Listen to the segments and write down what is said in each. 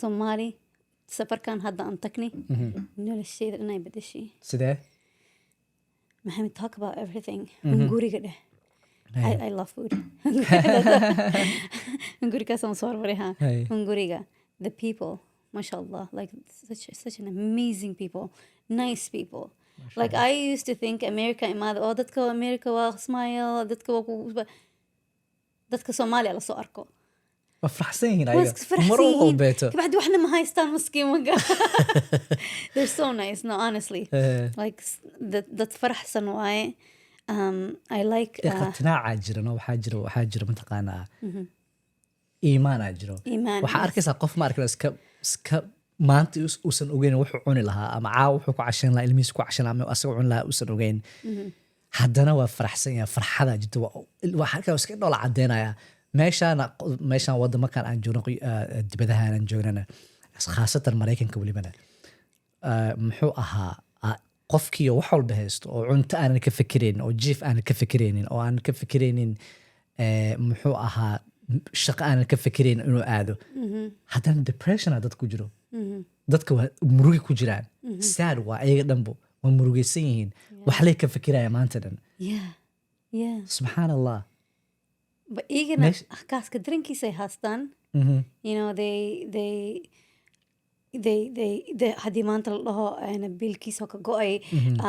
Soomaali safarkan hadda aan tagnay nolosheyda dhan ay bedeshay. Sidee? Maxamed, talk about everything. Hunguriga dheh. I love food. Hungurigaas aan soo hormaray ha. Hey. Hunguriga, the people, mashallah, like such an amazing people, nice people. Like, I used to think America imaada oo dadka America waa smile, dadka waa ku dadka Soomaaliya la soo arko. Waa faraxsan yihiin waa ayaga iska faraxsan mar yihiin. walbeeto. Kabacdi waxna ma haystaan maskiin maga. They're so nice, no, honestly. Like dad faraxsan waaye. I like iqtinaacaa jira, no, waxaa jira mataqaanaa iimaanaa jiro. Iimaan, waxaa yes. arkaysaa qof ma arkin iska maanta uusan ogeyn wuxuu cuni lahaa ama caawa wuxuu ku cashan lahaa, ilmihiisa ku cashan lahaa ama asaga cuni lahaa uusan ogeyn, haddana waa faraxsan yahay, farxadaa jirta, waa halkaa iska dhoola cadeynaya. Meeshaana, meeshaan wadamakan aan joogno, dibadahan aan joognana, khaasatan Maraykanka welibana, muxuu ahaa, qofkii wax walba haysto oo cunto aanan ka fikiraynin oo jiif aanan ka fikiraynin oo aanan ka fikiraynin, muxuu ahaa, shaqo aanan ka fikiraynin inuu aado, haddana depression dad ku jiro, dadka waa murugi ku jiraan, sad waa ayaga dhanbo, waa murugaysan yihiin, waxlay ka fikiraya maanta dhan. Subxaan Allah. But iyagana kaaska darankiisa ay haystaan. They haddii maanta la dhaho biilkiisa ka go-ay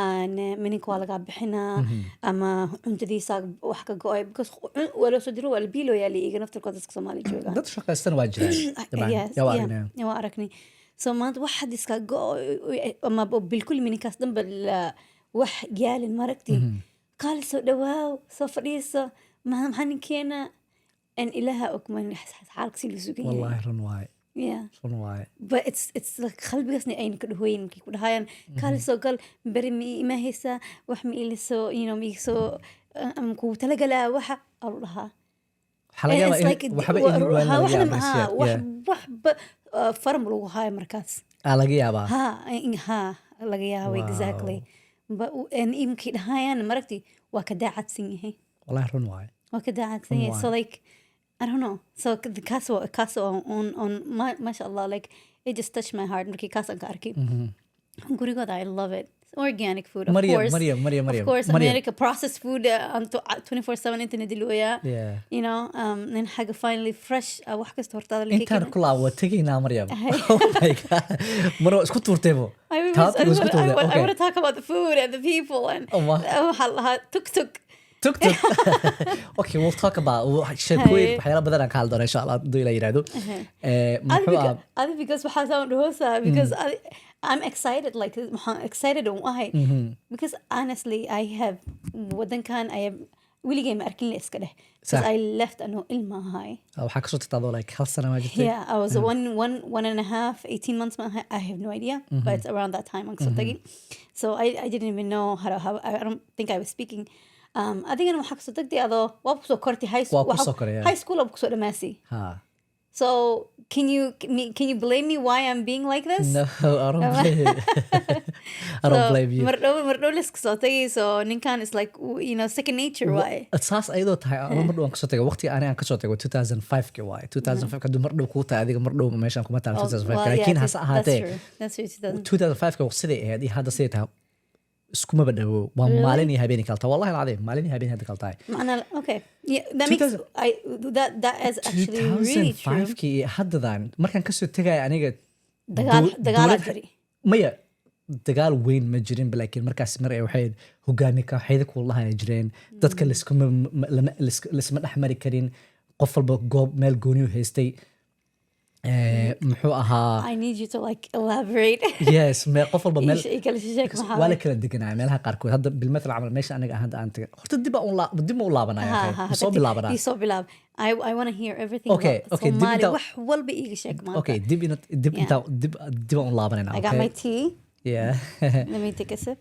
aan mininka waa lagaa bixinaa ama cuntadiisa wax ka go-ay, because waa loo soo diro, waa la biilooyaa la iiga naftirkooda dadka Soomaali joogaan. Dad shaqaystana waa jiraan dabcan. Yes. Yaa waa yeah, aragnay. Waa aragnay. So maanta wax hadda iska go ama bilkul mininkaas dhanba wax yaalin maragti, kaali soo dhawaaw, soo fadhiiso, maxaa ninkeena and Ilaaha og man xaalka si loo sugan yahay. Wallahi run waaye. Run waaye. But it's like qalbigaasna ayna ka dhahoyin markay ku dhahayaan kaali soo gal, beri ma ima haysaa, wax ma ilisoo ma iisoo ama kugu talagalaa waxa alu dhahaa. Waxaa laga yaabaa It's like waxba idin waan laga waxna yaabaa ha siyaad. wax waxba faram lagu haayo markaas. Aa laga yaabaa. Ha, laga yaabo. Exactly, but and imkay dhahayaan maragti waa ka daacadsan yahay. Wallahi run waaye. Waa ka daacadsan yahay. So like, I don't know, so kaas waa on masha Allah, like it just touched my heart markii kaas aan ka arkay gurigooda. I love it. It's organic food, of Maryam, course. Maryam, Maryam, Maryam, Of course. Maryam. America processed food unto 24/7 inta nadilooyaa. Nin xagga finally fresh wax kasta hortaada la Intaan ku laabo waa tegaynaa, Maryam. Oh my God, mar waa isku tuurtaybo. I Topic waa isku tuurtay. I Okay. want to talk about the food and the people and Oh, wow. Waxaa la dhahaa tuk tuk. Tuk tuk. Okay, we'll talk about sheekooyin, Haye. waxyaala badan aan ka hadli doona insha Allah hadduu Ilaa yiraahdo. Muxuu ahaa? Adi because waxaa saan dhahoosaa because I'm excited, like waxaan excited un ahay because honestly I have wadankan I have weligay ma arkin la iska dheh because Sax. I left anoo ilma ahay. Waxaa kasoo tagtaa adoo like hal sana maa jirtay. Yeah, I was one, one and a half, 18 months. I have no idea, but it's around that time. I'm mm So I didn't even know how I don't think I was speaking. Adigana waxaa kasoo tagtay adoo waa kusoo kortay high school. Waa kusoo koray, yeah. High school waa kusoo dhamaasay. Ha. So can you blame me why I'm being like this? No, I don't blame you. I don't So, blame you. Mar dhow liska soo tagay, so ninkan is like second nature waaye. Saas ayadoo tahay anuu mar dhow aan kasoo tagay, waqtiga ani aan kasoo tagay 2005 ki waaye. 2005 hadduu mar dhow kuu tahay, adiga mar dhow meeshaan kuma taala. Oh, 2005, well, yeah, laakiin hase that's ahaatee true. That's true. 2000. 2005 ka siday ahayd iyo hadda siday tahay iskumaba dhawo, waa maalin iyo habeenay kala tahay, wallahi alcadiim, maalin iyo habeen hadda kala tahay. Macnaa, okay. Yeah, that makes 2000 I that that is actually really true. 2005 kii iyo haddadan markaan kasoo tegaya aniga Dagaalaa dowlad jiri. Maya, dagaal weyn ma jirin, laakiin markaas mar ay waxay hogaami kooxyada kuulahaya jireen, dadka liskuma lisma dhex mari karin, qof walba goob meel gooniyu haystay. Muxuu ahaa? I need you to like elaborate. Yes, qof walba meel Ii kala sheeg maxaa waa la kala deganaya meelaha qaarkood. Hadda bilmatal camal meesha aniga hadda aan tagay, horta dib ma u laabanaya? Ha, soo bilaabanaa. Ii soo bilaab. I want to hear everything Okay, about okay, dib Somali. Wax walba iiga sheeg maanta. Okay, dib intaa dib aan u laabanayna. I got Okay. my tea. Yeah. Let me take a sip.